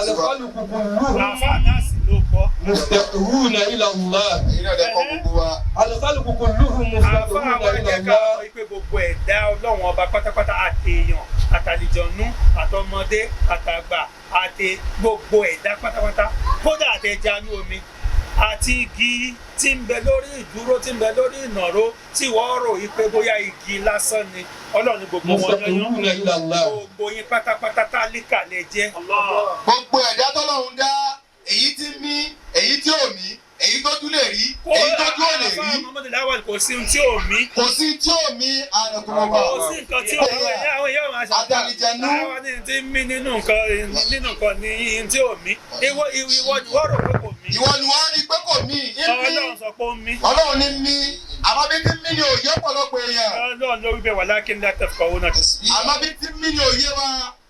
الخلق كلهم Àfa náà sì ló kọ́. مفتقرون إلى الله. Èyí náà lè kọ́ gbogbo wa. الخلق كلهم Àfa مفتقرون àwọn إلى ẹ̀jẹ̀ ká الله. mọ̀ pé gbogbo ẹ̀dá Ọlọ́run Ọba pátápátá, àtèèyàn, àtàlìjọ̀nú, àtọmọdé, àtàgbà, àti gbogbo ẹ̀dá pátápátá, kódà àtẹja ní omi àti igi tí ń bẹ lórí ìdúró, tí ń bẹ lórí ìnàró, tí wọ́n rò yí pé bóyá igi lásán ni, Ọlọ́run ní gbogbo wọn yányán. مفتقرون إلى الله. Gbogbo yín pátápátá tálíkà lè jẹ́. Gbogbo ẹ̀dá tọ́lọ́run dá, èyí tí ń mí, èyí tí ò mí, èyí tójú lè rí, èyí tójú ò lè rí. Àfa Muhammadu Lawal, kò sí ohun tí ò mí. Kò sí tí ò mí, àrùnkùnmọ̀gbà. Kò sí nǹkan tí ò mí. Àwọn èèyàn máa ṣàkóso. Àtàlìjẹ̀nú. Àwọn ní ti ń mí nínú nǹkan ní tí ò mí. Ìwọ ni wọ́n rò pé kò mí. Ìwọ ni wọ́n rí pé kò mí ń mí. Ọlọ́run sọ pé ó ń mí. Ọlọ́run ní mí, àmọ́ bí tí ń mí ni òye ọ̀pọ̀lọpọ̀ èèyàn. Ọlọ́run ló wí bẹ́ẹ̀, walakin la tafqahuna. Àmọ́ bí tí ń mí ni òye wa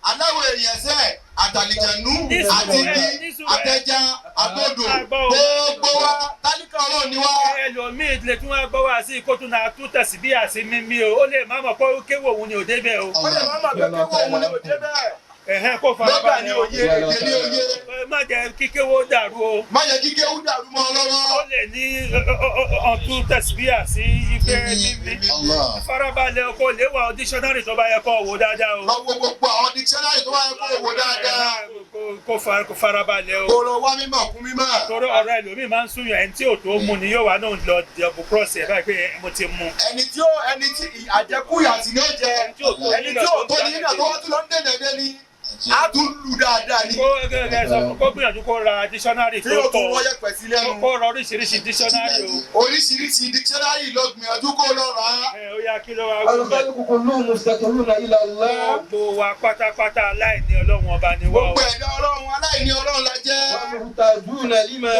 aláwọ̀ èèyàn sẹ́, àtàlìjẹ̀nú, àti igi, àtẹja, àtodò, gbogbo wa tálíkà Ọlọ́run ni wá. Ẹlòmíì lè tún wá gbọ́ wá sí kó tún náà tún tẹ̀sí bí àti mímí o. Ó lè má mọ̀ pé kéwò òun ni ò débẹ̀ o. Ó lè má mà pé kí wọ́n òun ní òde bẹ́ẹ̀. Ẹ̀hẹ́n, kó Lọ́gbà farabalẹ̀ ní o. òye, èdè ní òye. Ẹ má jẹ́ kíkéwó dàrú o. Má yẹ kí kéwú dàrú mọ́ ọ lọ́wọ́. Ó lè ní ọtún tẹ̀sí àti ife mímí. Allah. Farabalẹ̀ o, kó lè wà dictionary tó bá yẹ kó wò dáadáa o. Lọ wo gbogbo àwọn dictionary tó wáyé kó wò dáadáa. Kó farabalẹ̀ o. Kó lọ wá mímọ̀ kún mímọ̀. Torí ọ̀rọ̀ ẹlòmíì máa ń súnyàn, ẹni tí ò tó mú ni yóò wá náà lọ double cross ẹ̀ báyìí pé mo ti mú. Ẹni tí ó ẹni tí àjẹkúyà sì ní ó jẹ, ẹni tí ò tó ní nígbà tó wá tún lọ ń dènà dé ni á tún lù dáadáa ni. Kó ẹ sọ fún kó gbìyànjú kó ra dictionary Tí tó ó tún pọ̀. wọ́yẹ̀ pẹ̀ sí lẹ́nu. Kó ra oríṣiríṣi dictionary o. Oríṣiríṣi dictionary lọ gbìyànjú kó lọ rà á. Ẹ ó yá, kí ló wá wí bẹ́ẹ̀? الخلق كلهم مفتقرون إلى الله. Gbogbo wa pátápátá aláìní Ọlọ́run Ọba ni wá o. Gbogbo ẹ̀dá Ọlọ́run, aláìní Ọlọ́run la jẹ́. ومحتاجون لما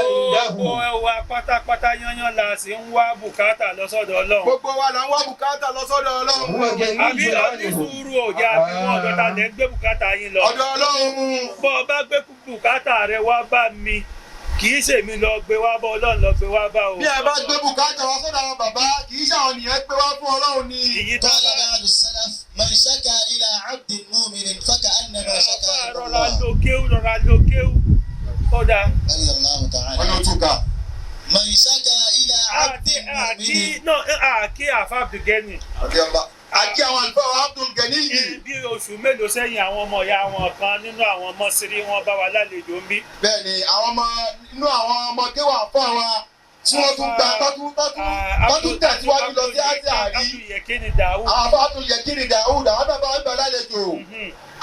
Gbogbo عنده. wa pátápátá yányán la sì ń wá bùkátà lọ́sọ̀dọ̀ Ọlọ́run. Gbogbo wa là ń wá bùkátà lọ sọ́dọ̀ Ọlọ́run. هو Àbí غني ọdún عنهم. sùúrù òjá àbí wọn ọ̀dọ̀ ta lẹ́ ń gbé bùkátà yín lọ? Ọ̀dọ̀ Ọlọ́run. Bọ́ ọ bá gbé bùkátà rẹ wá bá mi, kì í ṣèmi lọ gbé wá bá Ọlọ́run, lọ gbé wá bá o. Bí ẹ bá gbé bùkátà wá sọ́dọ̀ àwọn bàbá, kì í ṣàwọn nìyẹn gbé wá fún Ọlọ́run ni. Ìyí tó قال بعض السلف: من شكا إلى عبد مؤمن فكأنما شكا إلى rọra الله. lo kéwú, rọra lo kéwú, ó dáa. رضي الله Wọ́n ní تعالى. o tún kà. من شكا إلى عبد Àti àti مؤمن. náà àkí àfa Abdulgani. Ọ̀dẹ̀ ọba. Àti àwọn àlùfáà wa Abdul Gani yìí. Bí oṣù mélòó sẹ́yìn, àwọn ọmọ ìyá wọn kan nínú àwọn mọ́sírí wọn bá wa lálejò ń bí. Bẹ́ẹ̀ ni, àwọn ọmọ inú àwọn ọmọ kéwà fún àwọn tí wọ́n tún gba tọ́tún tẹ̀síwájú lọ sí àti àrí. Abdul Yekini Dawud. Àwọn afọ Abdul Yekini Dawud, àwọn náà bá ń gbà lálejò.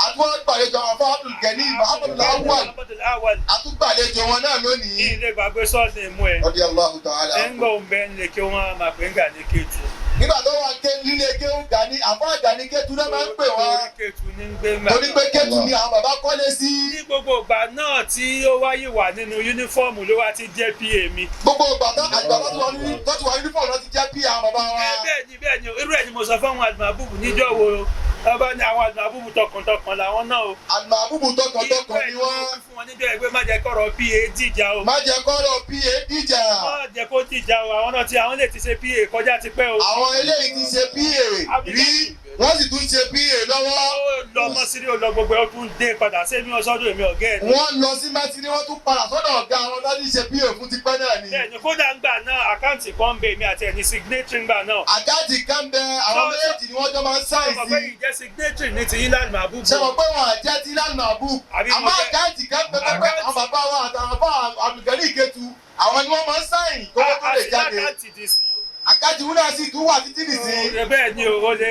Àti wọ́n gbàlejò àwọn afọ Abdul Gani, Abdul Awwal. Abdul Awal. Àtúgbàlejò wọn náà Ní lónìí. ilé gbàgbé sọ́ọ̀nì mú ẹ. Radiyallahu ta'ala. Ẹ ń gbọ́ òun bẹ́ẹ̀ ń lè kí wọ́n máa pè ń gà ní Kétu. Nígbà tó wà ké nílé kéwù Gani, àfọ Gani Kétu náà máa ń pè wá. Torí Kétu ní ń gbé ńgbà. Torí pé Kétu ni àwọn bàbá kọ́lé sí. Ní gbogbo ìgbà náà tí ó wáyé wà nínú uniform ló wá ti jẹ́ PA mi. Gbogbo ìgbà tó àgbà tó ti wà ní uniform náà ti jẹ́ bí àwọn bàbá wa. Ẹ bẹ́ẹ̀ ni, bẹ́ẹ̀ ni, irú ẹ̀ ni mo sọ fún àwọn àlùmọ̀bùbù níjọ́ wo ọba ní àwọn àlùmọ̀bùbù tọkàntọkàn làwọn náà o. Àlùmọ̀bùbù tọkàntọkàn ni Irú ẹ̀ wọ́n. ni mo fún wọn níjọ́ ẹgbẹ́, má jẹ́ kọ́rọ̀ PA dìjà o. Má jẹ́ kọ́rọ̀ PA dìjà. Má jẹ́ kó dìjà o, àwọn náà tí àwọn lè ti ṣe PA kọjá ti pẹ́ o. Àwọn eléyìí ti ṣe PA rí, wọ́n sì tún ṣe PA lọ́wọ́. Ó lọ mọ́sírí, ó lọ gbogbo ẹ̀, ó tún dé padà sẹ́mi ọ̀sọ́dún èmi ọ̀gá ẹ̀ ni. Wọ́n lọ sí mẹ́tìrí, wọ́n tún padà sọ́dọ̀ ọ̀gá àwọn tó ti ṣe PA fún tipẹ́ náà ni. Bẹ́ẹ̀ni, kódà ńgbà náà àkáǹtì kan ń bẹ èmi àti ẹni signatory ńgbà náà. Àkáǹtì kan bẹ, àwọn méjèèjì ni wọ́n jọ máa ń sign Ṣé mo pé sí. ìjẹ́ signatory ní ti yín lánàá àbúgbò? Ṣé mo pé wọn àjẹ́ ti lánàá àbú? Àbí mo Àmọ́ àkáǹtì kan bẹ pé àwọn bàbá wa àtàwọn bá Abdulgani Ìkẹtù, àwọn ni wọ́n máa ń sign kó tó lè jáde. Àkáǹtì ti sí o. Àkáǹtì wúlò sí tún wà títí nìsín. Bẹ́ẹ̀ ni o, o lè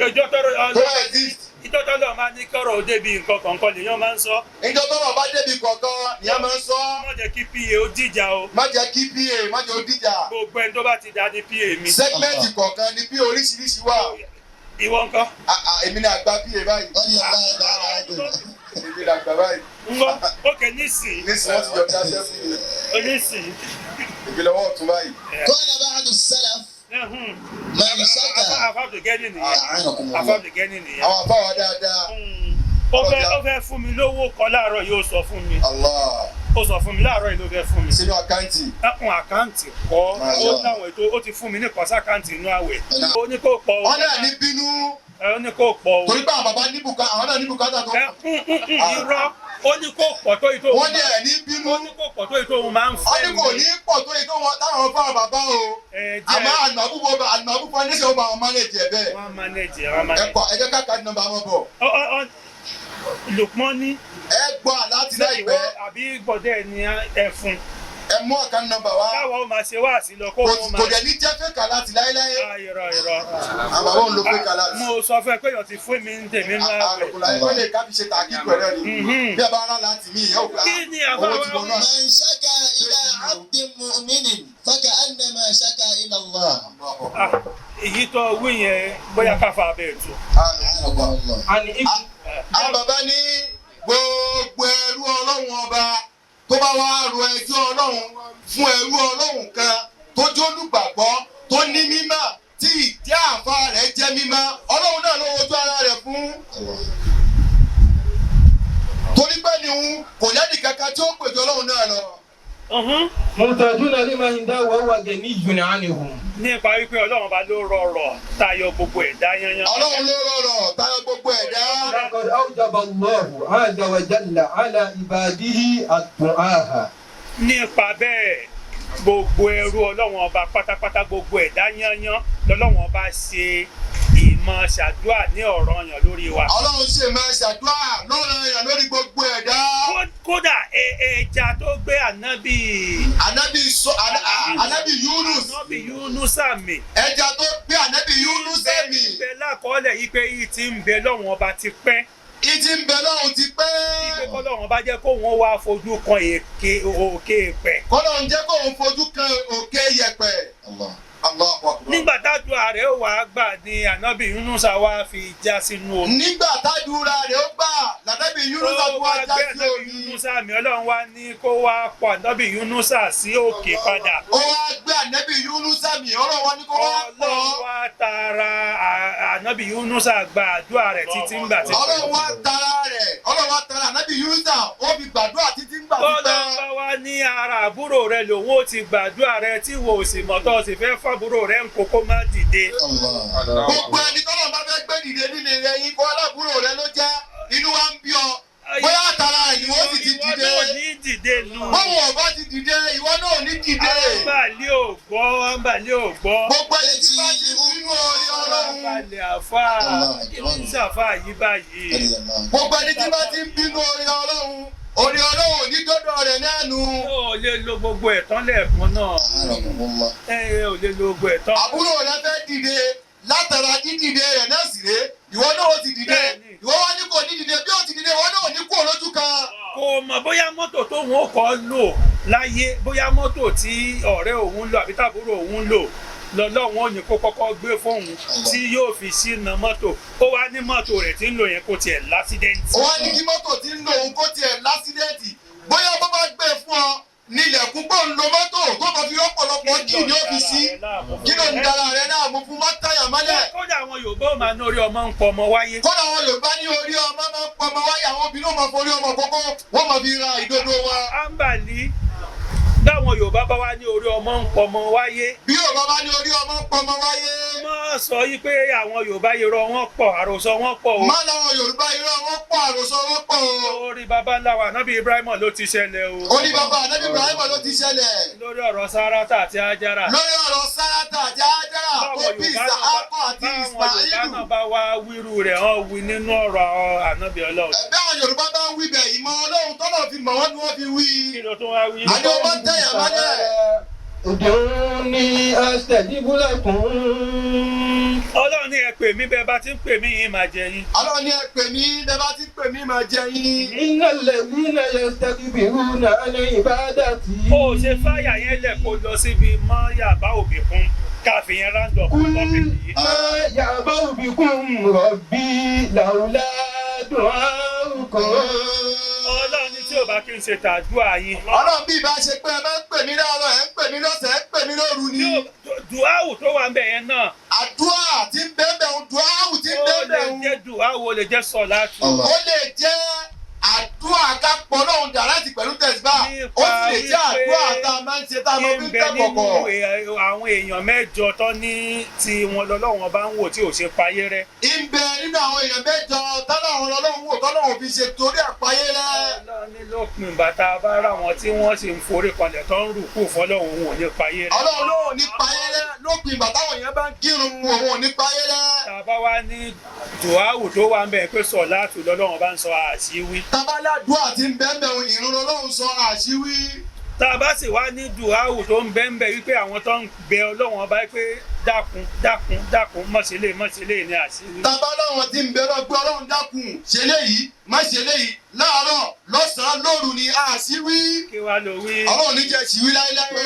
ọjọ́ tọrọ Tó exist. ìjọ tọ́lọ̀ máa ní kọ́rọ̀ òde bíi nǹkan kọ̀ọ̀kan lèèyàn máa ń sọ. Ìjọ tọ́rọ̀ bá débi kọ̀ọ̀kan ni a máa ń sọ. Má jẹ́ kí PA ó dìjà o. Má jẹ́ kí PA, má jẹ́ ó dìjà. Gbogbo ẹni tó bá ti dá ní PA mi. Segment kọ̀ọ̀kan ni PA oríṣiríṣi wà. Ìwọ nǹkan. Ah, ah, èmi ni àgbà PA báyìí. رضي الله تعالى عنه. Èmi ni àgbà báyìí. Ńgbọ́ ókè nísìn. Nísìnyí wọ́n ti yọ dáṣẹ́ fún mi. Onísìn. Èmi lọ́wọ́ ọ̀tún báyìí. قال بعض السلف: من شكا Afábùgẹ́nì nìyẹn. أعانكم الله. Afábùgẹ́nì nìyẹn. Àwọn àfáwà dáadáa. Ó fẹ́ fún mi lówó kan láàárọ̀ yóò sọ fún mi. Allah. Ó sọ fún mi láàárọ̀ yìí ló fẹ́ fún mi. Sínú àkáǹtì. Ẹkùn àkáǹtì kọ́ ó láwọn ètò ó ti fún mi ní kọ́sá àkáǹtì inú àwẹ̀. Ó ní kó pọ̀ o. Wọ́n náà ní bínú. Ẹ ó ní kó pọ̀ o. Torí pé àwọn bàbá ní bùkátà, àwọn náà ní bùkátà tó. Ẹ irọ́, ó ní kó pọ̀ tó ìtò Wọ́n ní ẹ̀ ní bínú. ó ní kó pọ̀ tó ìtò òun máa ń Wọ́n fẹ́ ní kò ní pọ̀ tó èyí tó wọn táwọn fáwọn bàbá o. Ẹ Àmọ́ jẹ́ Àlùmọ́bù foundation ó bá wọn manage ẹ̀ bẹ́ẹ̀. wọ́n manage, wọ́n Ẹ manage. kọ, ẹ jẹ́ ká card number wọn bọ̀. Lukman ní Ẹ gbọ́ àláti ṣé ìwọ láìpẹ́. àbí gbọ̀dẹ̀ ní ẹ̀fun Ẹ mú account number wá. káwa ó máa ṣe wáàsí lọ kó Kò wọn máa kò dẹ̀ ní jẹ́ fake alert láéláé. Ah, irọ́ irọ́. Àwọn bàbá òun lo fake alert. Mo sọ fún ẹ pé èèyàn ti fún mi ń tèmi nínú àwẹ̀. Àlùkùlà ẹgbẹ́ lè ká fi ṣe tàkìkù ẹ̀rọ ni. Mhm. Bí ẹ bá rán láti mí, ìyá òkú. Kí ni àbá Owó ti wa wọnú àná. من شكا إلى عبد مؤمن فكأنما شكا إلى الله. Ah, èyí tó wí yẹn bóyá ká fa abẹ́ ètò. الله. عن ابن Àwọn bàbá ní gbogbo ẹrú Ọlọ́run ọba tó bá wá ro ẹjọ́ Ọlọ́run fún ẹrú Ọlọ́run kan tó jólùgbàgbọ́ tó ní mímọ́ tí ìdí àfa rẹ̀ jẹ́ mímọ́, Ọlọ́run náà ló wojú ara rẹ̀ fún. Torí pé ni òun kò lẹ́nì kankan tí ó pèjọ Ọlọ́run náà lọ. محتاجون لما عنده وهو غني عنهم. Nípa wípé Ọlọ́run bá ló rọrọ̀ tayọ gbogbo ẹ̀dá yányán. Ọlọ́run ló rọrọ̀ tayọ gbogbo ẹ̀dá. لقد أوجب الله عز وجل على عباده الدعاء. Nípa bẹ́ẹ̀, gbogbo ẹrú Ọlọ́run ọba pátápátá, gbogbo ẹ̀dá yányán lọ́lọ́run ọba ṣe ìmọ̀ ṣàdúà ní ọ̀ranyàn lórí wa. Ọlọ́run ṣe máa ṣàdúrà lọ́rọ̀ èèyàn lórí gbogbo ẹ̀dá. Kódà ẹja tó gbé ànábì Ànábì Ànábì Yunus. Ànábì Yunusa mì. Ẹja tó gbé Ànábì Yunus mì. Bẹ lákọọ́lẹ̀ yìí pé yìí ti ń bẹ lọ́wọ́n ọba ti pẹ́. Ìtì ń bẹ lọ́hùn ti pẹ́. Pé kọ́lọ́run bá jẹ́ kóun ó wá fojú kan èké òkè pẹ̀. Kọ́lọ́run jẹ́ kóun fojú kan òkè yẹ̀pẹ̀. Allah. Allahu Akbar. Nígbà tádùá rẹ̀ ó wàá gbà ní ànábì Yunusa wá fi já sínú omi. Nígbà tádùúrà rẹ̀ ó gbà lànàbì Yunus Ó tó wá wá já gbé sí ànábì omi. Yunusa mi, Ọlọ́run wá ní kó wá pọ̀ ànábì Yunusa sí òkè padà. Ó wá gbé ànábì Yunus mì, Ọlọ́run wá ní kó wá pọ̀. Ọlọ́run wá tara ànábì Yunusa gba àdúrà rẹ̀ títí ń gbà títí. Ọlọ́run wá tara rẹ̀, Ọlọ́run wá tara ànábì Yunus, ó fi gbàdúrà títí ń gbà Ọlọ́run títẹ́. bá wá ní ara àbúrò rẹ̀ lòun ó ti gbàdúrà rẹ̀ tí wò ó sì mọ̀ tó o sì fẹ́ fàbúrò rẹ̀ ń kókó má dìde. Allah. Gbogbo ẹni tọ́lọ́run bá fẹ́ gbé dìde nílé rẹ̀ yín kó aláàbúrò rẹ̀ ló jẹ́, inú wa ń bí ọ. Bóyá tara rẹ̀ ni wọ́n sì ti Ìwọ dìde. náà ní dìde nù. Báwo ọba ti dìde, ìwọ náà ò ní dìde. Àǹbàlí ò gbọ́, àǹbàlí ò gbọ́. Gbogbo ẹni tí bá ti bínú orí Ọlọ́run. Àǹbàlí àfà kí ló ń ṣàfà yìí báyìí? Gbogbo ẹni tí bá ti ń bínú orí Ọlọ́run, orí Ọlọ́run ò ní dọ́dọ̀ rẹ̀ náà nù. Ó lè lo gbogbo ẹ̀tàn lẹ́ẹ̀kan náà. Alhamdulillah. Ẹ ò lè lo gbogbo ẹ̀tàn. Àbúrò rẹ fẹ́ dìde, látara dídìde rẹ̀ náà sì rèé, ìwọ náà ó ti dìde. Bẹ́ẹ̀ni. Ìwọ wá ní kò ní dìde, bí ó ti dìde, ìwọ náà ò ní kú lójú kan. Kò mọ̀ bóyá mọ́tò tóun ó kọ́ lò láyé, bóyá mọ́tò tí ọ̀rẹ́ òun lò àbí tàbúrò òun lò lọ́lọ́run ò ní kó kọ́kọ́ gbé fóun tí yóò fi ṣínà mọ́tò. Ó wá ní mọ́tò rẹ̀ tí ń lò yẹn kó tiẹ̀ lásídẹ́ǹtì. Ó wá ní kí mọ́tò tí ń lo òun kó tiẹ̀ lásídẹ́ǹtì. Bóyá bó bá gbé fún ọ nílẹ̀kùn pé òun lo mọ́tò tó bá fi ọ̀pọ̀lọpọ̀ kí ni ó fi sí. Kí ló ń dara rẹ náà mú fún mọ́tàyà mọ́lẹ̀? Kódà àwọn Yorùbá ò máa ní orí ọmọ ń pọ ọmọ wáyé. Kódà àwọn Yorùbá ní orí ọmọ máa ń pọmọ wáyé, àwọn obìnrin ó máa forí ọmọ kókó, wọ́n máa fi ra ìdodo wọn. Ámbàlí báwọn Yorùbá bá wá ní orí ọmọ ń pọ ọmọ wáyé. Bí Yorùbá bá ní orí ọmọ ń pọmọ wáyé. Má sọ yí pé àwọn Yorùbá irọ́ wọn pọ̀, àròsọ wọn pọ̀ o. Má láwọn Yorùbá irọ́ wọn pọ̀, àròsọ wọn pọ̀ o. Orí baba ńlá wa Ànábì Ibrahim ló ti ṣẹlẹ̀ o. Orí bàbá Ànábì Ibrahim ló ti ṣẹlẹ̀. Lórí ọ̀rọ̀ Sárátà àti Ájára. Lórí ọ̀rọ̀ Sárátà àti Ájára tó bí Ìsàákọ̀ àti Báwọn Yorùbá Ìsmáílù. náà bá wá wíru rẹ̀ hàn wí nínú ọ̀rọ̀ Ànábì Ọlọ́run. Bí àwọn Yorùbá bá ń wí bẹ̀, ìmọ̀ Ọlọ́run tọ́lọ̀ fi mọ̀ wọ́n ni wọ́n fi wí. Kí ló tún wá wí? Àní ọmọ ń tẹ̀yà mọ́lẹ̀. Ud'uni astajib lakum. Ọlọ́run ní ẹ pè mí, bẹ́ẹ̀ bá ti ń pè mí yín máa jẹ yín. Ọlọ́run ní ẹ pè mí, bẹ́ẹ̀ bá ti ń pè mí máa jẹ yín. Innal ladhina yastakbiruna an ibadati. Ó ṣe fáyà yẹn lẹ̀ kó lọ síbi mọ́ yàbá òbí fún káfí yẹn ráńdọ̀ fún Qul tọ́pìkì yìí. ma ya'ba'u bikum rabbi lawla du'aukum. Ọlọ́run ní tí ò bá kí n ṣe tàdúrà yín. Ọlọ́run bí ìbá ṣe pé ẹ máa ń pè mí láàárọ̀, ẹ ń pè mí lọ́sàn-án, ẹ ń pè mí lóru ni. Tí ò dùáwù tó wà ń bẹ̀ yẹn náà. Àdúrà tí ń bẹ́ẹ̀ bẹ́ẹ̀ ń dùáwù tí ń Ó bẹ́ẹ̀ lè bẹ́ẹ̀ ń. jẹ́ dùáwù, ó lè jẹ́ sọ̀láàtù. Allah. Ó lè jẹ́ àdúrà ká pọ̀ lọ́hùn dàrẹ́tì pẹ̀lú tẹ̀síbà. Ó sì lè jẹ́ àdúrà tá a máa ń ń ṣe tá a máa fi ń ń bẹ tẹ̀ nínú kọ̀kọ̀. Àwọn èèyàn mẹ́jọ tó ní tí wọn lọ́lọ́wọ́n bá ń wò tí ò ṣe payé rẹ́. Ń bẹ nínú àwọn èèyàn mẹ́jọ tọ́lọ́run lọ́lọ́run wò tọ́lọ́run fi ṣe torí àpáyé rẹ̀. Ọlọ́run ní lópin bàtà bá rà wọn tí wọ́n sì ń forí kanlẹ̀ tó ń rùkú fọlọ́run òun ò ní payé rẹ́. Ọlọ́run ló ní payé rẹ̀ lópin ìgbà táwọn èèyàn bá ń kírun òun ò ní payé rẹ̀. Tá a bá wá ní dùáwù tó wà ń bẹ̀ pé sọ̀láàtù lọ́lọ́run bá ń sọ àṣìwí. Tabaládùá ti ń bẹ́ẹ̀ ìrun lọ́lọ́run sọ àṣíwí. Tá a bá sì wá ní dùáwù tó ń bẹ́ẹ̀ bẹ́ẹ̀ wípé àwọn tó ń bẹ Ọlọ́run ọba pé dákun dákun dákun mọ̀sílẹ̀ mọ̀sílẹ̀ ní àṣírí. Tabaláwọn ti ń bẹ lọ pé Ọlọ́run dákun ṣe léyìí má ṣe léyìí láàárọ̀ lọ́sàn-án lóru ni àṣíwí. Kí wàá lọ wí. Ọlọ́run ní jẹ́ ṣìwí láéláé.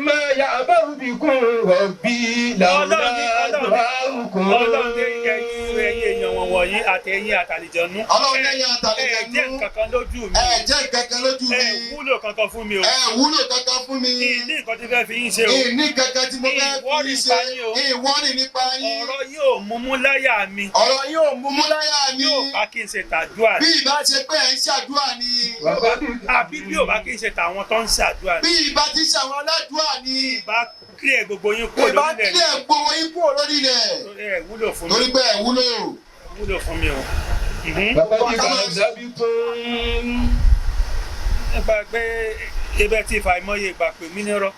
ما يعبأ بكم ربي لولا دعاؤكم. Ọlọ́run ní ẹ̀yin ẹ̀yin èèyàn wọn wọ̀nyí àtẹ̀yìn àtàlìjọ̀nú. Ọlọ́run lẹ́yìn àtàlìjọ̀nú. Ẹ jẹ́ nǹkankan lójú mi. Ẹ jẹ́ kankan lójú mi. Ẹ wúlò kankan fún mi o. Ẹ wúlò kankan fún mi. Ìní nǹkan tí fẹ́ fi yín ṣe o. Ìní kankan tí mo fẹ́ Ìwọ́rì fi ṣe. nípa yín o. Ìwọ́rì nípa yín. Ọ̀rọ̀ yóò mú láyà mi. Ọ̀rọ̀ yóò mú mú láyà mi. Yóò bá kí n ṣe tàdúrà Bí ni. ìbá ṣe pé ẹ̀ ń ṣàdúrà ni. Àbí bí ò bá kí n ṣe tàwọn tó ń ṣàdúrà Bí ni. ìbá ti ṣe àwọn aládùúrà ni. Ìbá kílẹ̀ gbogbo yín kúrò Ìbá lórílẹ̀. kílẹ̀ gbowó yín kúrò lórí rẹ̀. Ẹ wúlò fún mi. Torí pé ẹ̀ wúlò. Wúlò fún mi o. Mhm. وقد كذبتم. Nípa pé ibẹ̀ ti fà ìmọ̀ye ìgbà pè mí nírọ́.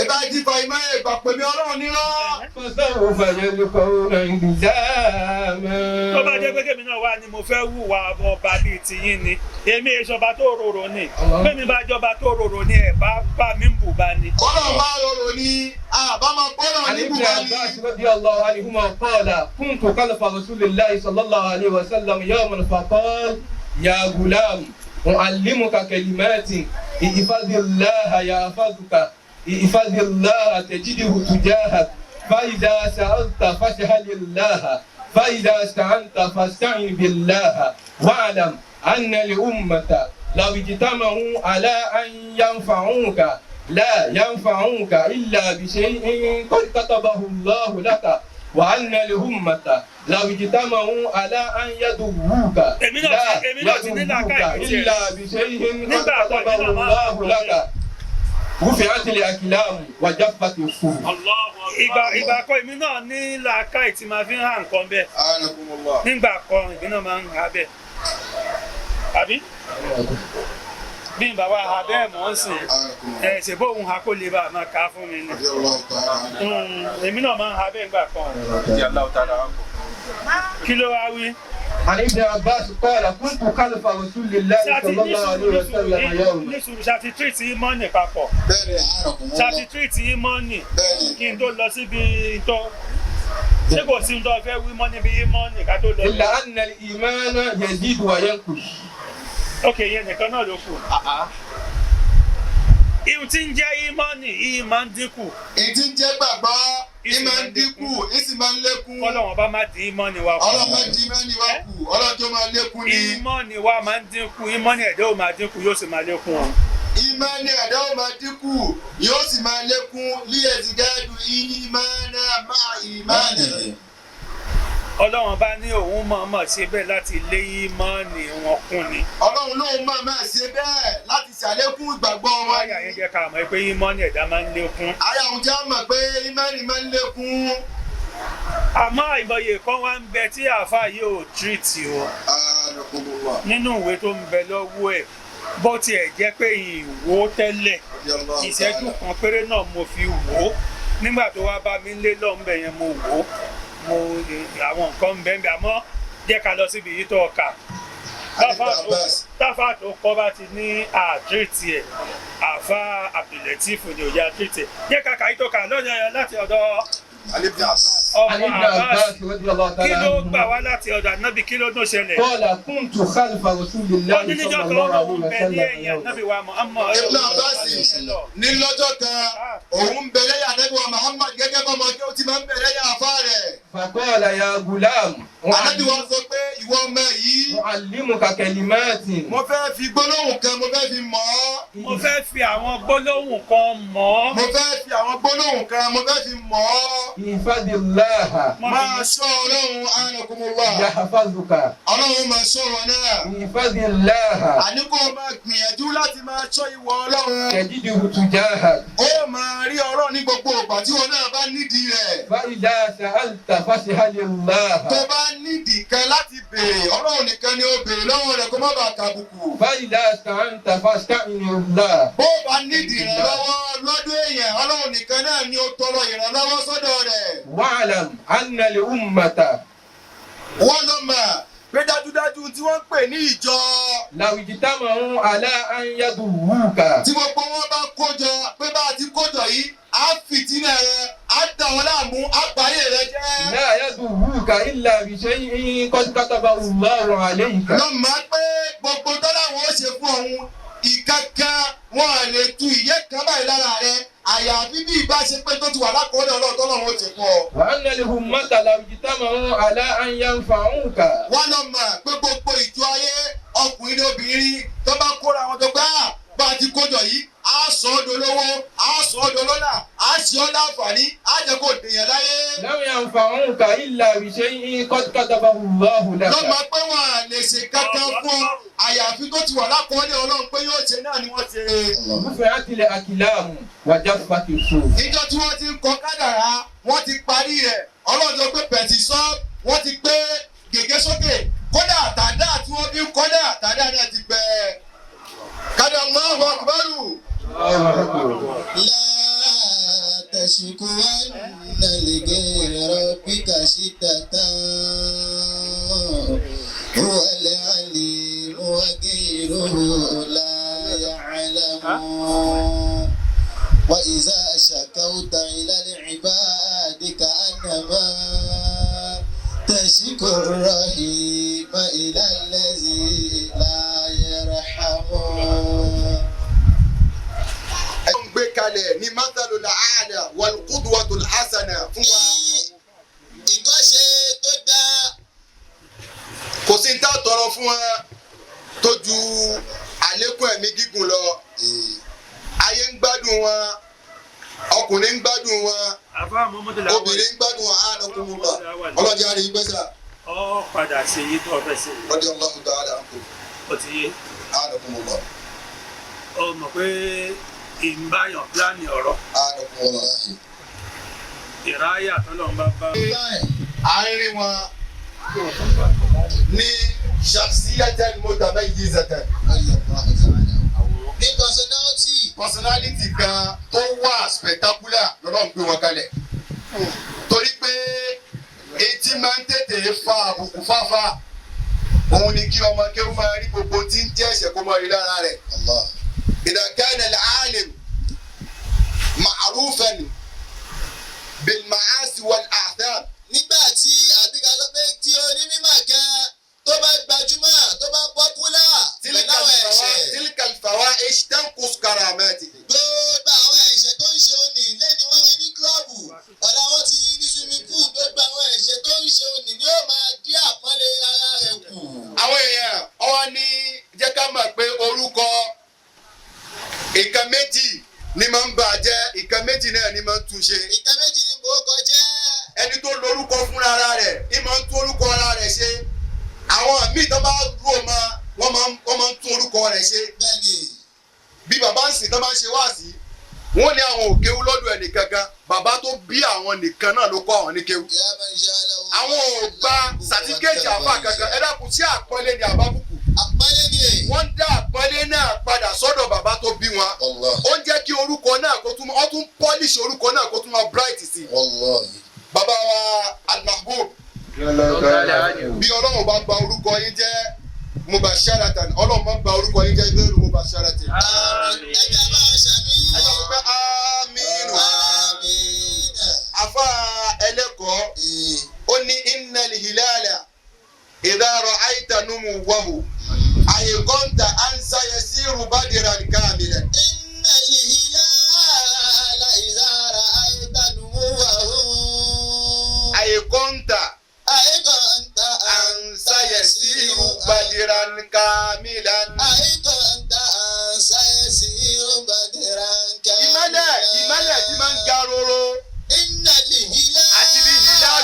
Ìbá ti fa ìmọ̀ ìgbà pè mí Ọlọ́run nírọ́. فسوف يلقون إلزاما. Tó bá jẹ́ pé kèmi náà wá ni mo fẹ́ wùwà ọba bíi tiyín ni, èmi ìṣọba tó rorò ni. Bẹ́ẹ̀ni bá jọba tó rorò ni ẹ̀ bá bá mi ń bù bá ni. Ọlọ́run bá rọrùn ni àbá máa gbọ́dọ̀ عن ní ابن bùbá ni. عباس رضي الله عنهما قال كنت خلف رسول الله صلى الله عليه وسلم يوما فقال يا غلام أعلمك كلمات احفظ الله يحفظك احفظ الله تجده تجاهك فإذا سألت فاسأل الله فإذا استعنت فاستعن بالله واعلم أن الأمة لو اجتمعوا على أن ينفعوك لا ينفعوك إلا بشيء قد كتبه الله لك وأن الأمة لو اجتمعوا على أن يضروك Èmi náà لا èmi náà ti ní يضروك làákàyè tiẹ̀. إلا بشيء قد Nígbà kan كتبه èmi náà máa الله لك رفعت الأقلام وجفت الصحف. Ìgbà kan èmi náà ní làákàyè tí máa fi ń hà nǹkan bẹ́ẹ̀. Anakumullah. Nígbà kan èmi náà máa ń ha bẹ́ẹ̀. Àbí? Bí n bàbá ha bẹ́ẹ̀ mọ̀ ń sìn. Anakumullah. Ẹ ṣe bóun ha kó lè bá a máa kà á fún mi ni. Radiyallahu ta'ala anhu. Èmi náà máa ń ha bẹ́ẹ̀ nígbà kan. Kí ló wá wí? عن ابن عباس قال كنت خلف رسول الله Ṣáàtì صلى الله عليه وسلم يوما. ní sùúrù ṣáàtì tírìtì ìmọ̀ọ́nì papọ̀. Bẹ́ẹ̀ni, Ṣáàtì tírìtì ìmọ̀ọ́nì bẹ́ẹ̀ni. kí n tó lọ síbi tó ṣé kò sí tó fẹ́ wí mọ́ níbi ìmọ̀ọ́nì ká tó lọ. إلا أن الإيمان يزيد وينقص. Ok, ìyẹn nìkan náà ló kù. Ihun tí ń jẹ́ ìmọ̀ọ́nì ìyìn máa ń dínkù. Ìdí ń jẹ́ gbàgbọ́, ì máa ń dínkù, ì sì máa ń lékún. Kọ́lọ́wọ́n bá má dín ìmọ̀ọ́nì wa kù. Ọlọ́run máa di mẹ́ni wá kù, Ọlọ́run tó máa lékún ni. Ìmọ̀ọ́nì wa máa ń dínkù, ìmọ̀ọ́nì ẹ̀dá ò máa dínkù yóò sì máa lékún o. Ìmánì ẹ̀dá ó máa dínkù, yóò sì máa lékún. Líyẹ̀sìdáàdù ìmánà máa ìmánì. Ọlọ́run bá ní òun mọ̀ọ́mọ̀ ṣe bẹ́ẹ̀ láti lé ìmọ̀ọ́nì wọn kún ni. Ọlọ́run lóun máa máa ṣe bẹ́ẹ̀ láti ṣàlékún ìgbàgbọ́ wọn. Àyà yẹn jẹ́ ká mọ̀ pé ìmọ̀ọ́nì ẹ̀dá máa ń lékún. Àyà òun jẹ́ mọ̀ pé ìmánì máa ń lékún. Àmọ́ ìmọ̀ye kan wá ń bẹ tí àáfàá yóò tírìtì o Anakumullah. nínú ìwé tó ń bẹ lọ́wọ́ ẹ̀, bó tiẹ̀ jẹ́ pé ìwò tẹ́lẹ̀ Radiyallahu ìṣẹ́jú ta'ala. kan péré náà mo fi wò ó nígbà tó wá bá mi lé lọ́nbẹ̀ yẹn, mo wò ó, mo àwọn nǹkan ń bẹ ń bẹ, àmọ́ jẹ́ ká lọ síbi yìí tó ọkà. Ibn Abbas. Táfà tó kọ́ bá ti ní àtírìtì ẹ̀, àfa Abdulateef ni òye àtírìtì ẹ̀, jẹ́ ká kàyí tó kà lọ́yọ̀ láti ọ̀dọ̀ Ali ibn Abbas. ọmọ عن ابن Abbas. عباس رضي الله Kí تعالى ló gbà عنهما wá láti ọ̀dọ̀ ànábì? Kí ló tó ṣẹlẹ̀? قال كنت خلف رسول Ó الله ní níjọ́ صلى kan الله lóun عليه bẹ ní وسلم ẹ̀yìn يوما. ànábì wa Muhammad. Ibn Abbas ní lọ́jọ́ kan òun bẹ lẹ́yìn Ànábì wa Muhammad gẹ́gẹ́ bọ́mọ kí ó ti máa ń bẹ lẹ́yìn àfá rẹ̀. فقال يا غلام Ànábì wa sọ pé ìwọ ọmọ yìí, أعلمك كلمات. mo fẹ́ fi gbólóhùn kan, mo fẹ́ fi mọ̀ ọ́. Mo fẹ́ fi àwọn gbólóhùn kan mọ̀ ọ́. Mo fẹ́ fi àwọn gbólóhùn kan, mo fẹ́ fi mọ̀ ọ́. احفظ الله الله Máa ṣọ́ Ọlọ́run anakumullah. يحفظك Ọlọ́run máa ṣọ́ wọn náà. احفظ الله Àní kó o máa gbìyànjú láti máa ṣọ́ ìwọ Ọlọ́run. تجده تجاهك Ó máa rí Ọlọ́run ní gbogbo ìgbà tí wọn náà bá nídìí rẹ̀. فإذا سألت فاسأل الله Tó bá nídìí kan láti béèrè, Ọlọ́run nìkan ni ó béèrè lọ́wọ́ rẹ̀ kó má bàa kàbùkù. فإذا استعنت فاستعن الله Bó bá nídìí ìrànlọ́wọ́ lọ́dún èèyàn, Ọlọ́run nìkan náà ni ó tọrọ ìrànlọ́wọ́ sọ́dọ̀ rẹ̀. واعلم أن الأمة Wọ́n lọ mọ̀ pé dájúdájú tí wọ́n ń pè ní ìjọ لو اجتمعوا على أن يضروك tí gbogbo wọn bá kójọ pé bá a ti kójọ yìí, á fìtínà rẹ, á dà wọn láàmú, á báyé rẹ jẹ́. لا يضروك إلا بشيء قد كتبه الله عليك Lọ mọ̀ pé gbogbo tọ́láwọn ó ṣe fún òun ìkankan wọn à lè tu ìyẹ́ kan báyìí lára rẹ àyàfi bí ìbá ṣe pé tó ti wà lákọọ́lẹ̀ Ọlọ́run tọ́lọ́run ó ṣe fún ọ. وأن الأمة لو اجتمعوا على أن ينفعوك Wọ́n lọ mọ̀ pé gbogbo ìjọ ayé ọkùnrin ní obìnrin tó bá kóra wọn tó gbá bá a ti kójọ yìí á sọ ọ́ dolówó á sọ ọ́ dolọ́lá á ṣe ọ́ láǹfààní á jẹ́ kó dèèyàn láyé. لم ينفعوك إلا بشيء قد كتبه الله لك Lọ mọ̀ pé wọn à lè ṣe kankan fún ọ àyàfi tó ti wà lákọọ́lẹ̀ Ọlọ́run pé yóò ṣe náà ni wọ́n ṣe. رفعت الأقلام وجفت الصحف Ìjọ tí wọ́n ti ń kọ kádàrá wọ́n ti parí rẹ̀ Ọlọ́run sọ pé pẹ̀tì sọ wọ́n ti gbé gègé sókè kódà tàdá tí wọ́n fi ń kọ́dà tàdá náà ti gbẹ. Kádà Allahu Akbaru. لا تشكون لغير ربك شدة هو العليم وغيره لا يعلم وإذا شكوت إلى العباد كأنما تشكو الرحيم إلى الذي لا يرحم Ẹ ń gbé kalẹ̀ ní mathalul a'la wal qudwatul hasana fún wa. Ìkọ́ṣe tó dáa. Kò sí ní tá a tọrọ fún wa tó ju àlékún ẹ̀mí gígùn lọ. Ayé ń gbádùn wọn, ọkùnrin ń gbádùn wọn, Àfa Muhammadu Lawal. obìnrin ń gbádùn wọn, anakumullah. Ọlọ́jà rí gbẹ́sà. Ọ padà ṣe yí tó ọfẹ ṣe. Radiyallahu ta'ala anhu. Ó ti yé. Anakumullah. Ọ mọ̀ pé ìbáyọ̀ pílánì ọ̀rọ̀ Anakumullah. ìráyà tọ́lọ́run bá bá. Àárín wọn ní shakhsiyatan mutamayyizatan. Ní personality. Personality kan tó wà spectacular lọ́lọ́run gbé wọn kalẹ̀. Torí pé etí máa ń tètè fa àbùkù fáfá. Òun ni kí ọmọ kéwú máa rí gbogbo tí ń jẹ́ ẹ̀ṣẹ̀ kó máa rí lára rẹ̀. Allah. إذا كان العالم معروفا بالمعاصي والآثام Nígbà tí àbíká sọ pé tí onímọ̀ kan tó bá gbajúmọ̀ tó bá popular تلك pẹ̀lú àwọn ẹ̀ṣẹ̀. تلك الفواحش تنقص كراماته Gbogbo àwọn ẹ̀ṣẹ̀ tó ń ṣe òní lẹ́ni wọ́n rí ní kílọ̀bù ọ̀la wọ́n ti rí ní swimming pool gbogbo àwọn ẹ̀ṣẹ̀ tó ń ṣe òní ni ó máa dí àpọ́nlé ara rẹ̀ kù. Àwọn èèyàn ọwọ́ ní jẹ́ ká mọ̀ pé orúkọ nǹkan méjì ni máa ń bà jẹ́, nǹkan méjì náà ni máa ń tún ṣe. Ìkan méjì ni mò ń kọjá. Ẹni tó lórúkọ fúnra ara rẹ̀ ní máa ń tún orúkọ ara rẹ̀ ṣe. Àwọn míì tó bá dúró mọ́ wọ́n máa ń tún orúkọ rẹ̀ ṣe. Bẹ́ẹ̀ni. Bí bàbá ń sìn tó máa ń ṣe wáàsí wọ́n ní àwọn ò kéwú lọ́dọ̀ ẹnì kankan, bàbá tó bí àwọn nìkan náà ló kọ́ àwọn ní kéwú. Ya man ja'alahu Àwọn ò gba sàtífíkẹ́ẹ̀tì àfa kankan. Ẹ dákun, sí àpọ́nlé ni àbábùkù? Àpọ́nlé ni èyí. Wọ́n dá àpọ́nlé náà padà sọ́dọ̀ bàbá tó bí wọn. Wallahi. Ó ń jẹ́ kí orúkọ náà kó tún ó tún polish orúkọ náà kó tún máa bright sí i. Wallahi. Bàbá wa Al-Mahbub, bí Ọlọ́run bá gba orúkọ yín jẹ́ mubasharatan, Ọlọ́run bá gba orúkọ yín jẹ́ gbẹ́rù mubasharatan. Ẹ jẹ́ máa ṣàmì. Ẹ sọ pé amínú. Àmín. Afa ẹlẹ́kọ̀ọ́ ó ní innal hilala idha ra'ayta numuwahu àyèkọ́ńtà ansa yasiru badiran kamilan. Innal hilala idha ra'ayta numuwahu. Àyèkọ́ńtà Àyíkọ́ńtà ansa yasiru badiran kamilan. Àyíkọ́ńtà ansa yasiru badiran kamilan. Ìmọ́lẹ̀ ìmọ́lẹ̀ tí máa ń ga roro Innal hilala. àti bí hilalu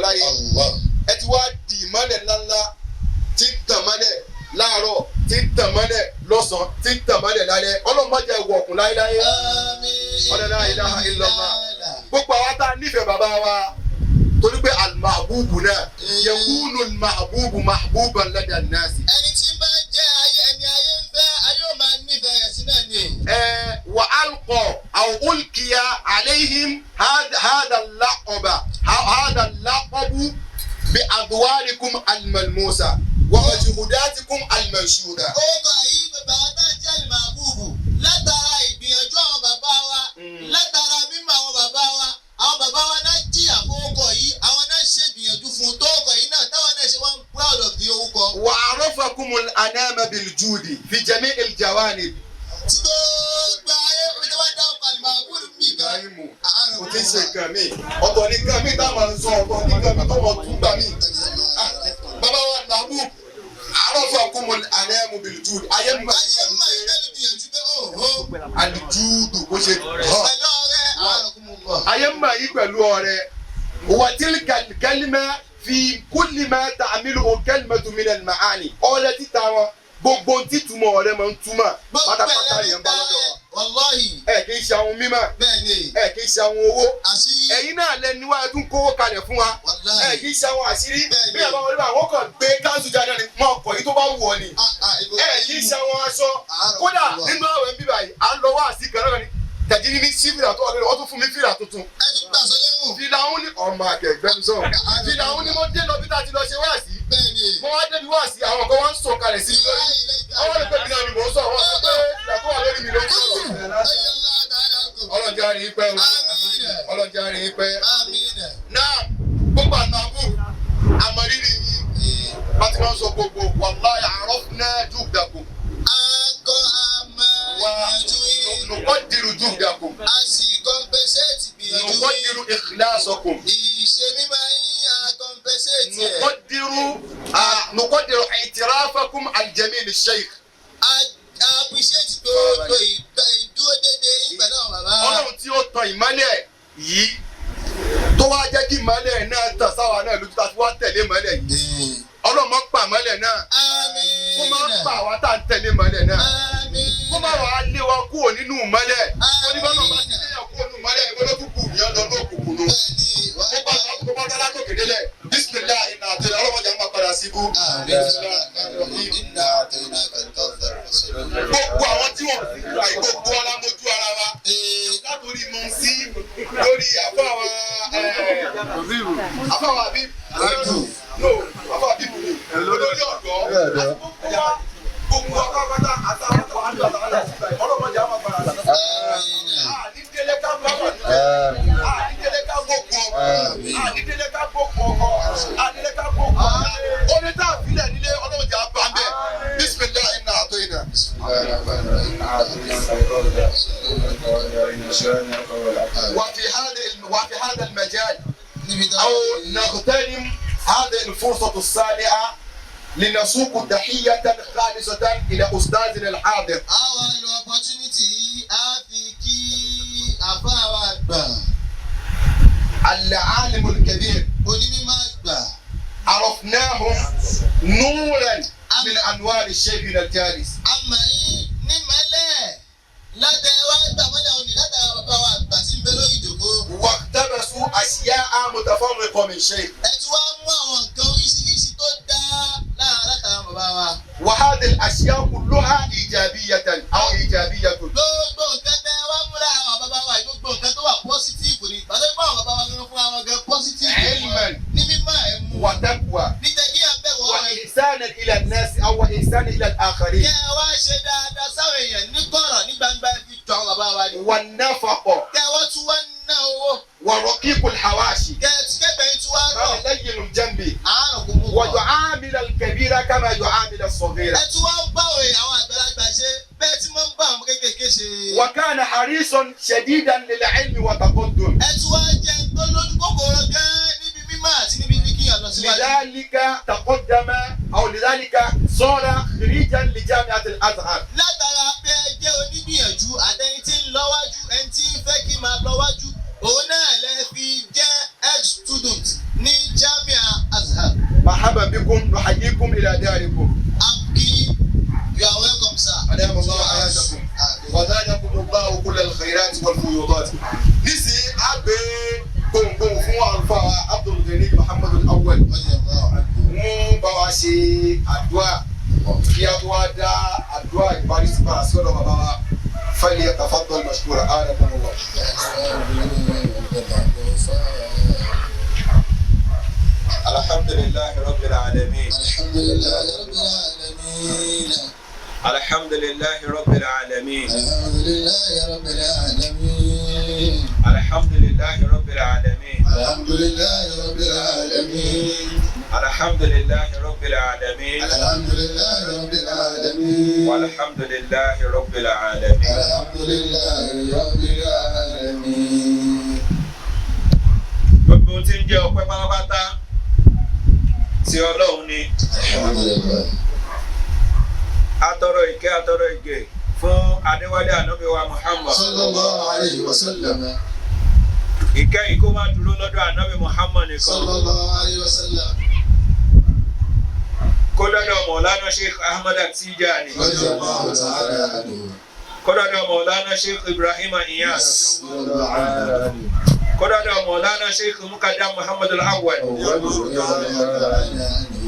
láyé. Ẹ ti wá di ìmọ́lẹ̀ ńláńlá tí ń tàn mọ́lẹ̀ láàárọ̀, tí ń tàn mọ́lẹ̀ lọ́sàn-án, tí ń tàn mọ́lẹ̀ lálẹ́. Ọlọ́run má jẹ́ wọ̀ọ̀kùn láéláé. Àmín. La ilaha illallah. Gbogbo àwa tá a nífẹ̀ẹ́ bàbá wa, torí pé al-mahbubu náà yakunu al-mahbubu mahbuban lada an-nasi. Ẹni tí ń bá ń jẹ́ ayé, ẹni ayé ń fẹ́, ayé ò máa nífẹ̀ẹ́ rẹ̀ sí náà ni. Wa alqa aw ulqiya alayhim hadha al-laqaba, hadha al-laqabu bi adwarikum al-malmusa wa majhudatikum al-manshuda. Orúkọ yìí, bàbá wa tá à ń jẹ́ àlùmọ̀bùbù, látara ìgbìyànjú àwọn bàbá wa, látara mímọ̀ àwọn bàbá wa, àwọn bàbá wa náà jìyà fún orúkọ yìí, àwọn náà ṣègbìyànjú fún tó orúkọ yìí náà, táwọn náà ṣe wọ́n proud of the orúkọ. Wa arafakum al-anama bil-judi fi jami' al-jawanib. Tí gbogbo ayé fi tí wọ́n dá ọkọ̀ àlùmọ̀bùbù mì gan. Ibrahimu kò tí ń ṣe nǹkan mi, ọ̀tọ̀ ní nǹkan mi táwọn máa ń sọ, ọ̀tọ̀ ní nǹkan mi táwọn tún gbà mí. Bàbá wa Mahbub, arafakum al-anama bil-judi, ayé mọ̀ Ayé mọ̀ ìtẹ́lẹ̀ gbìyànjú pé òhó al-judu bó ṣe hàn. pẹ̀lú ọrẹ àrùnkùnmùbọ̀. Ayé mọ̀ yí pẹ̀lú ọrẹ. Wa tilka al-kalima fi kulli ma ta'miluhu kalimatu min al-ma'ani. Ọrẹ títa wọn, gbogbo títúmọ̀ ọrẹ máa ń túmọ̀ pátápátá yẹn bá lọ́dọ̀ wa. Wàláhì. Ẹ kì í ṣe àwọn mímọ̀, Bẹ́ẹ̀ ni. ẹ kì í ṣe àwọn owó. Àṣírí. Ẹ̀yin náà lẹnu wa, ẹ tún kówó kalẹ̀ fún wa. Ẹ Wàláhì. kì í ṣe àwọn àṣírí. Bẹ́ẹ̀ni. Bí àbá wọlé bá àwọn kan gbé káńsù jáde ní mọ ọkọ̀ yìí tó bá wù ọ ni. Ẹ kì í ṣe àwọn aṣọ. Kódà nínú àwẹ̀ ń bíbà yìí, à ń lọ wá sí kan náà ni tẹ̀jí ní sí fìlà tó wà lórí, wọ́n tún fún mi fìlà tuntun. Ẹ tún gbà sọ lẹ́rù. Fìlà òun ní ọmọ akẹgbẹ́nu sọ̀rọ̀. Fìlà òun ni mo dé lọ bí tá a ti lọ ṣe wá sí. Bẹ́ẹ̀ ni. Mo wá débi wá sí, àwọn kan wá ń sọ̀ kalẹ̀ sí mi lórí. Àwọn lè pè mí náà ni mò ń sọ̀rọ̀, wọ́n sọ pé fìlà tó wà lórí mi ló ń sọ̀rọ̀. Ọlọ́jà rí i pẹ́ o. Ọlọ́jà rí i pẹ́. Náà gbogbo àtàbù àmọ̀rírì yín láti máa ń sọ gbogbo wàláyà àrọ́fúnà jùdàkùn wà nùkọ́dìrú jùdàkùn, nùkọ́dìrú ìkìlásọkùn, nùkọ́dìrú nùkọ́dìrú ìtìráfàkùn aljamil sheikh. Ọlọ́run tí ó tan ìmọ́lẹ̀ yìí, tó wá jẹ́ kí ìmọ́lẹ̀ náà tàn sáwa náà lójú, tá a fi wá tẹ̀lé ìmọ́lẹ̀ yìí, Ọlọ́run má pa ìmọ́lẹ̀ náà, kó má pa àwa tá à ń tẹ̀lé ìmọ́lẹ̀ náà, kó má wàá lé wa kúrò nínú ìmọ́lẹ̀. Oníbànú bá ti léyàn kúrò nínú ìmọ́lẹ̀, ìwé ló tún kù ní ọ̀dọ́ lókùnkùn nù. Ó bá tó bá dá látòkè délẹ̀, bísímìlá iná àti ọlọ́mọdé àwọn padà síbú. Gbogbo àwọn tí wọ́n gbogbo wọn la mójú ara wa látòrí mọ̀ sí lórí àfọwà àfọwà bí no àfọwà bí bùnú olórí ọ̀dọ́ àti gbogbo wa, gbogbo wa pátápátá àtàwọn àti àtàwọn àti ọlọ́mọdé àwọn padà síbú. Ànídélé ká bá wà nílé, ànídélé ká gbógun ọkọ, ànídélé ká gbógun ọkọ, ànídélé ká gbógun ọkọ. Oní tá a filẹ̀ nílé, ọlọ́mọdé á bá ń bẹ̀. Bísímìlá iná àtọ́ iná. وفي هذا المجال أو نغتنم هذه الفرصة السانعة لنسوق تحية خالصة إلى أستاذنا الحاضر. Àwa lo opportunity yìí, á fi kí àfáà wa àgbà, العالم الكبير. Onímọ̀ àgbà. عرفناهم نورا من أنوار شيخنا الجالس. Àmọ̀ yín nímọ̀lẹ̀ látẹ̀ wá gbà mọ́lẹ̀ òní látara bàbá wa àgbà tí ń bẹ lórí ìjòkó. واقتبسوا أشياء متفرقة من شيخ. Ẹ tún wá mú àwọn nǹkan oríṣiríṣi tó dáa lára látara bàbá wa. وهذه الأشياء كلها إيجابية أو إيجابية. Gbogbo nǹkan tẹ́ wá mú lára àwọn bàbá wa yìí, gbogbo nǹkan tó wà positive ni. Bàtà fún àwọn bàbá wa gan, fún àwọn gan positive ni. علما Ní mímọ́ ẹ̀ mú. وتقوى Ní jẹ́ kí ẹ bẹ̀rù ọ̀rọ̀ yìí. وإحسانا إلى الناس أو وإحسانا إلى Kẹ́ الآخرين. ẹ wá ṣe dáadáa sáwọn èèyàn ní kọ̀rọ̀, ní gbangba, ẹ fi jọ àwọn bàbá wa ni. والنفقة. Kẹ́ ẹ wá tún wá ná owó. ورقيق الحواشي. Kẹ́ ẹ ti kẹ́gbẹ̀ẹ́ tún wá rọ̀. لين الجنب. Àárọ̀ kò mú bọ̀. ويعامل الكبير كما يعامل الصغير. Ẹ tún wá ń bá òye àwọn àgbàlagbà ṣe bẹ́ẹ̀ tí wọ́n ń bá àwọn kéékèèké ṣe. وكان حريصا شديدا للعلم وتقدم. Ẹ tún wá jẹ́ tó lójú kòkòrò gan níbi mímọ́ àti níbi kíyàn lọ síwájú. لذلك تقدم أو لذلك صار خريجا لجامعة الأزهر. Látara pé ẹ jẹ́ onígbìyànjú àtẹni tí ń lọ́wájú, ẹni tí ń fẹ́ kí máa lọ́wájú, òun náà lẹ fi jẹ́ ex student ní Jamiu. والفيوضات. Nísìnyí a gbé gbohùngbohùn fún àlùfáà wa Abdul Ghani Muhammad Al-Awwal. Wọ́n bá wa ṣe àdúrà kí a tó wá dá àdúrà ìparí sí padà sí ọ̀dọ̀ bàbá wa. فليتفضل مشكورا آنكم الله. الحمد لله رب العالمين. الحمد لله رب العالمين. الحمد لله رب العالمين. الحمد لله رب العالمين. الحمد لله رب العالمين. الحمد لله رب العالمين. الحمد لله رب العالمين. الحمد لله رب العالمين. والحمد لله رب العالمين. الحمد لله رب العالمين. Gbogbo ohun tí ń jẹ́ ọpẹ́ pátápátá tí Ọlọ́run ni. الحمد لله. Atọrọ ìkẹ́ atọrọ ìgẹ̀ fún Adéwálé Ànábì wa Muhammad. صلى الله عليه وسلم. Ìkẹ́ yìí kó má dúró lọ́dọ̀ Ànábì Muhammad nìkan. صلى الله عليه وسلم. Kó dọ́dọ̀ Mọ̀lánà Sheikh Ahmad Tijani. رضي الله تعالى عنه. Kó dọ́dọ̀ Mọ̀lánà Sheikh Ibrahim Iyas. رضي الله عنه. Kó dọ́dọ̀ Mọ̀lánà Sheikh Mukadam Muhammad Al-Awwal. رضي الله تعالى عنه.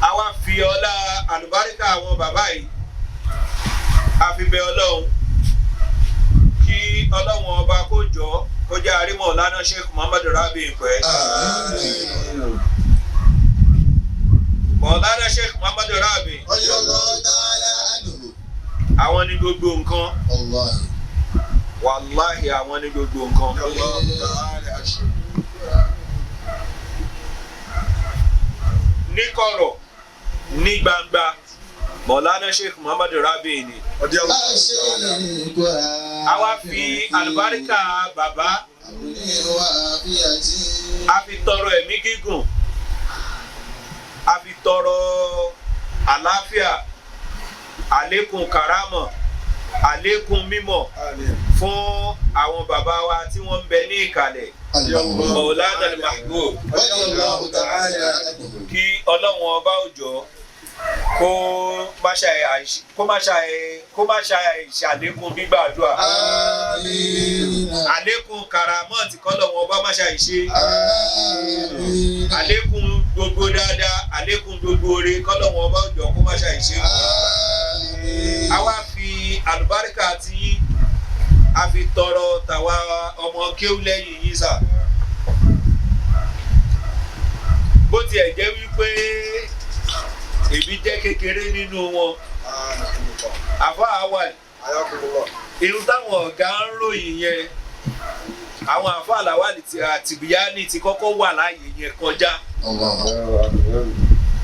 Àwa fi ọlá àlùbáríkà àwọn bàbá yìí a fi bẹ Ọlọ́run kí Ọlọ́run ọba kó jọ kó jẹ́ àrímọ̀ lánà Sheikh Muhammad Rabi pẹ́. آمين. Mọ̀lánà Sheikh Muhammad Rabi رضي الله تعالى عنه. àwọn ní gbogbo nǹkan. الله. Wàláhì àwọn ní gbogbo nǹkan. الله تعالى أشهد. Ní kọ̀rọ̀ ní gbangba Mọ̀lánà Sheikh Muhammad Rabi ni. رضي الله تعالى عنه. Àwa fi àlùbáríkà bàbá a fi tọrọ ẹ̀mí gígùn, a fi tọrọ àlàáfíà, àlékún kàrámọ̀, àlékún mímọ̀ آمين. fún àwọn bàbá wa tí wọ́n ń bẹ ní ìkàlẹ̀ Mọ̀lánà Al-Mahbub رضي الله تعالى عنه. kí Ọlọ́run ọba òjò kó má ṣàì ṣàlékún gbígbàdúrà, آمين. àlékún kàrámọ̀ tí kọ́lọ́run ọba má ṣàì ṣe, آمين. àlékún gbogbo dáadáa, àlékún gbogbo oore kọ́lọ́run ọba òjò kó má ṣàì ṣe. آمين. A wá fi àlùbáríkà tí yín a fi tọrọ tàwa ọmọ kéwú lẹ́yìn yín sà. Bó tiẹ̀ jẹ́ wípé èmi jẹ́ kékeré nínú wọn, آنكم الله. àfa àwa حياكم الله. irun táwọn ọ̀gá ń ròyìn yẹn, àwọn àfa àlàwálì àtìbíyání ti kọ́kọ́ wà láàyè yẹn kọjá. الله.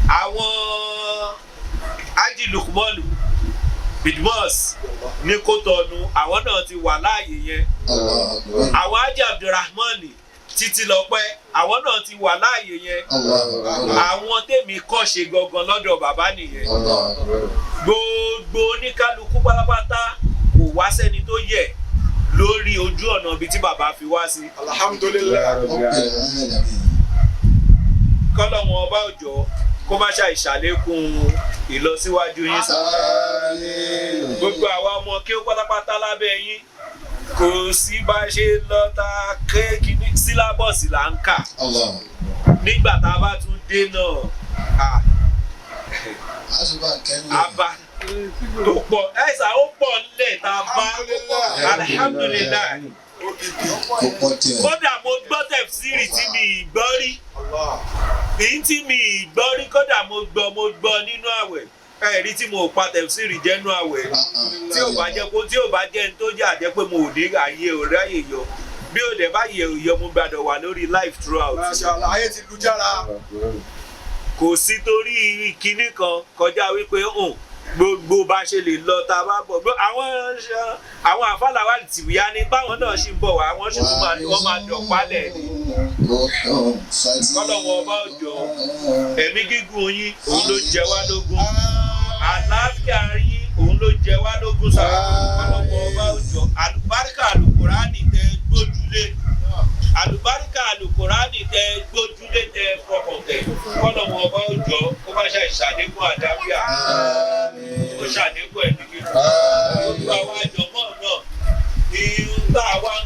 Àwọn Ájì Lukmọ́nù Bidmus ní Kótọ́nù àwọn náà ti wà láàyè yẹn. الله أكبر. Àwọn Ájì Abdulrahman títí lọ́pẹ́ àwọn náà ti wà láàyè yẹn. الله أكبر. Àwọn tèmi kọ́ ṣe gangan lọ́dọ̀ bàbá nìyẹn. الله أكبر. Gbogbo oníkálukú pátápátá kò wá sẹ́ni tó yẹ lórí ojú ọ̀nà ibi tí bàbá fi wá sí. الحمد لله. رب العالمين. Kọ́lọ́wọ́n ọba òjò kó má ṣàì ṣàlékún ìlọsíwájú yín sá. آمين. Gbogbo àwa ọmọ kí ó pátápátá lábẹ́ yín kò sí bá a ṣe lọ ta kéèkì ní sílábọ̀sì là ń kà. الله. Nígbà tá a bá tún dé náà أصبح كلمة. àbá tó pọ̀ ẹ̀sà ó pọ̀ nílẹ̀ tá a bá alhamdulilayi. Kò pọ̀ tiẹ̀. Kódà mo gbọ́ tẹ̀síìrì tí mi ì gbọ́ rí. الله. Èyí tí mi ì gbọ́ rí kódà mo gbọ́ nínú àwẹ̀. Ẹ̀rí tí mo pa tẹ̀síìrì jẹ́nu àwẹ̀. Tí ò bá jẹ́ kó tí ò bá jẹ́ ní tó jẹ́ àjẹ́ pé mo ò ní àyè ò ráyè yọ. Bí ò dẹ̀ bá yẹ òyọ mo gbàdọ̀ wà lórí live throughout. ما شاء الله. Ayé ti lu jára. Kò sí torí kinní kan kọjá wípé hàn gbogbo bá ṣe lè lọ tá a bá bọ̀. Àwọn àfàlàwà tìwíyá ni báwọn náà ṣì ń bọ̀ wá wọ́n sì tún máa wọ́n máa dọ̀pálẹ̀ ni. Kọ́lọ́wọ́ ọba òjò ẹ̀mí gígùn yín òun ló jẹ wá lógún, àlàáfíà yín òun ló jẹ wá lógún sá. Kọ́lọ́wọ́ ọba òjò àlùbáríkà àlùkùránì tẹ gbójúlé, àlùbáríkà àlùkùránì tẹ gbójúlé tẹ fọkàn tẹ, kọ́lọ́wọ́ ọba òjò kó má ṣe ìṣàlékún àlàáfíà, kó ṣàlékún ẹ̀mí gígùn. Gbogbo àwọn àjọmọ́ náà irun tá a wá ń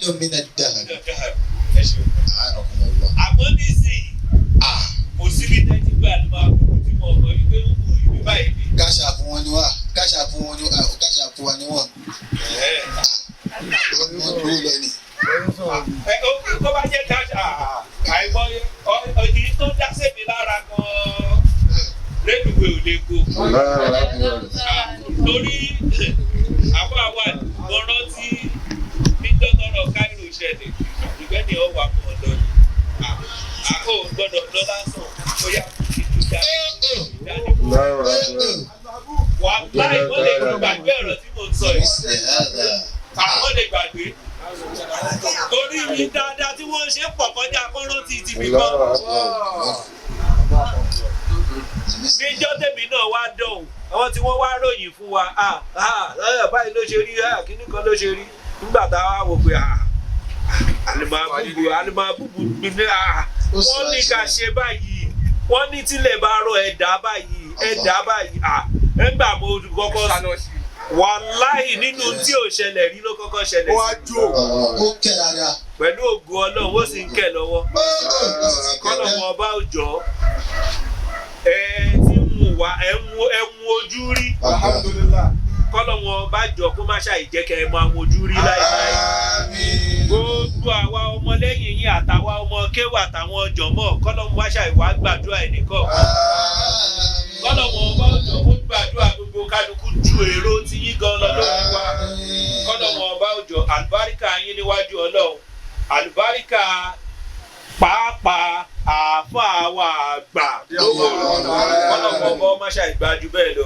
حين من الدهر. Ẹ ṣeun. أعانكم الله. Àmọ́ nísìnyí kò síbi tẹ́tí gbà ló máa kú tí mo mọ̀ wípé ó kù ibi báyìí ni. Káṣà fún wọn ni wá, káṣà fún wọn ni wá, káṣà fún wa ni wọ́n. Wọ́n dúró lọ ni. Ẹ ó kó bá jẹ́ ká àìmọye èyí tó dá sèmi lára gan-an rélùwé ò lè go. Torí àbọ̀ àwa mo rántí níjọ́ tọ́rọ̀ Cairo ṣẹlẹ̀ ìgbẹ́ni ọ̀wà fún ọ̀dọ́ ni. Àkó gbọ́dọ̀ lọ lásán ó yà ìlú jáde. Wà láì wọ́n lè gbàgbé ọ̀rọ̀ tí mo ń sọ yìí. مثل هذا. Àwọn lè gbàgbé. Torí mi dáadáa tí wọ́n ṣe pọ̀ kọjá kọ́rọ́ ti ti fi kọ́. Níjọ́ tèmi náà wá dọ̀hùn, àwọn tí wọ́n wá ròyìn fún wa, báyìí ló ṣe rí, kíní kan ló ṣe rí. Nígbà tá a wò pé àlùmọ̀ ní wọ́n ní ká ṣe báyìí, wọ́n ní tílẹ̀ bá rọ ẹ̀dá báyìí, ẹ̀dá báyìí. Nígbà mo kọ́kọ́ wàláhì nínú tí ò ṣẹlẹ̀ rí ló kọ́kọ́ ṣẹlẹ̀ sí mi. Ó kẹ́ dáadáa. Pẹ̀lú ògo Ọlọ́run ó sì ń kẹ̀ lọ́wọ́. Kọ́lọ́mù ọba òjọ́ ẹ ti ń mú wa ẹ ń ojú rí. Alhamdulillah. Kọ́lọ́mù ọba jọ kó má ṣàì jẹ́ kẹ́ ẹ máa wojú rí láéláé. Gbogbo àwa ọmọlẹ́yìn yín àtàwa ọmọ kéwà àtàwọn jọ̀mọ́ kọ́lọ́mù wá ṣàì wá gbàdúrà ẹnìkan. Kọ́lọ́mù ọba òjọ́ kó gbàdúrà gbogbo kálukú ju èrò tí yín gan lọ lórí wa. Kọ́lọ́mù ọba òjọ́ àlùbáríkà yín níwájú Ọlọ́run, àlùbáríkà pàápàá àáfàá wa àgbà lówó kọ́lọ́mù ọba ọmọ ṣàì gbájú bẹ́ẹ̀ lọ.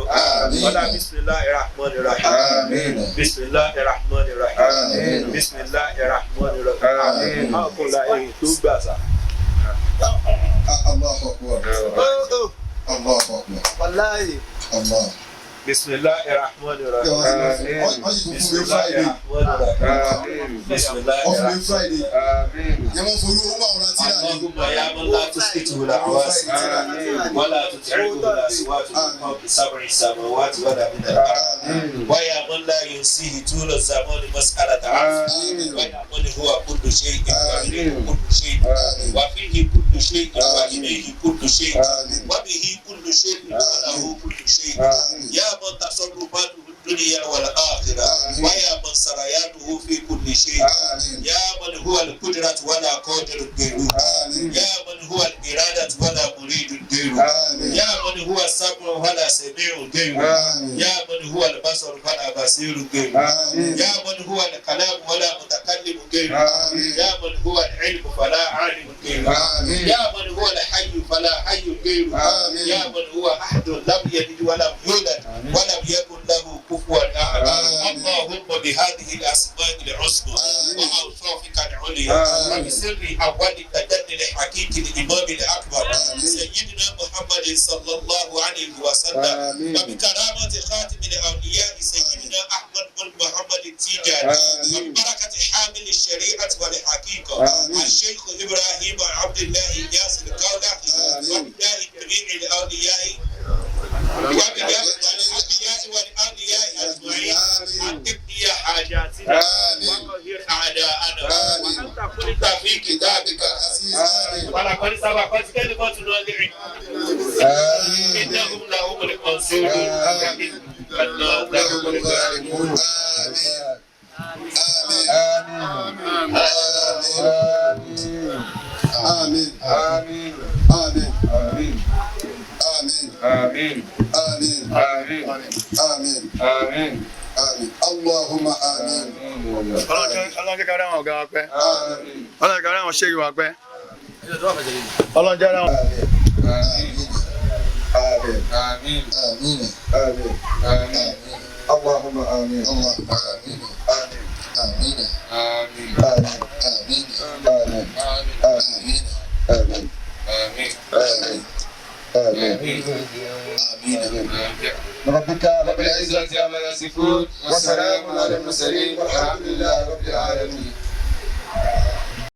Ọlá bismillahir rahmanir rahim. Bismillahir rahmanir rahim. Bismillahir rahmanir rahim. Àkùnlá èyí tó gbà sá. Allahu Akbar. Allahu Akbar. Wàláyé. Allah. Bismillahir rahmanir rahim. Wọ́n sì tún fún mi Bismillahir Friday. rahmanir rahim. Bismillahir Wọ́n fún mi rahmanir Friday. Yẹ wọ́n forú owó àwọn ọ̀rọ̀ tíra ni. اللهم يا من لا تسكته الأحواس ولا تتعبه الأصوات من فوق سبع سماوات ولا من الأرض ويا من لا ينسيه طول الزمان مسألة عرش ويا من هو كل شيء وإليه كل شيء وفيه كل شيء وإليه كل شيء وبه كل شيء وله كل شيء يا من تصرفاته الدنيا والآخرة ويا من سريانه في كل شيء يا من هو القدرة ولا قادر غيره يا من هو الإرادة ولا مريد غيره يا من هو السمع ولا سميع غيره يا من هو البصر ولا بصير غيره يا من هو الكلام ولا متكلم غيره يا من هو العلم فلا عالم غيره يا من هو الحي فلا حي غيره يا من هو أحد لم يلد ولم يولد ولم يكن له كفوا أحد. اللهم بهذه الأسماء الحسنى وأوصافك العليا وبسر أول التجلي الحقيقي الإمام الأكبر سيدنا محمد صلى الله عليه وسلم وبكرامة خاتم الأولياء سيدنا أحمد بن محمد التيجاني وبركة حامل الشريعة والحقيقة الشيخ إبراهيم عبد الله ياسر الكولحي وبداء جميع الأولياء وبداء الأنبياء والأولياء أجمعين أن تقضي حاجاتنا وقهر أعداءنا وأنت قلت في كتابك ولقد سبقت كلمتنا لعبادنا إنهم لهم المنصورون وإنهم لهم الغالبون. Àmín. Àmín. Àmín. Àmín. Àmín. Àmín. Àmín. Àmín. Allahumma àmín. Ọlọ́run jẹ́ ká rí àwọn ọ̀gá wa pẹ́. Ọlọ́run jẹ́ ká rí àwọn ṣéyí wa pẹ́. Ọlọ́run jẹ́ ká rí àwọn. Àmín. Àmín. Àmín. Àmín. Àmín. Allahumma àmín. Allahumma àmín. Àmín. Àmín. Àmín. Àmín. Àmín. Àmín. Àmín. Àmín. Àmín. Àmín. Àmín. Àmín. ربك رب العزة عما يصفون وسلام على المرسلين والحمد لله رب العالمين.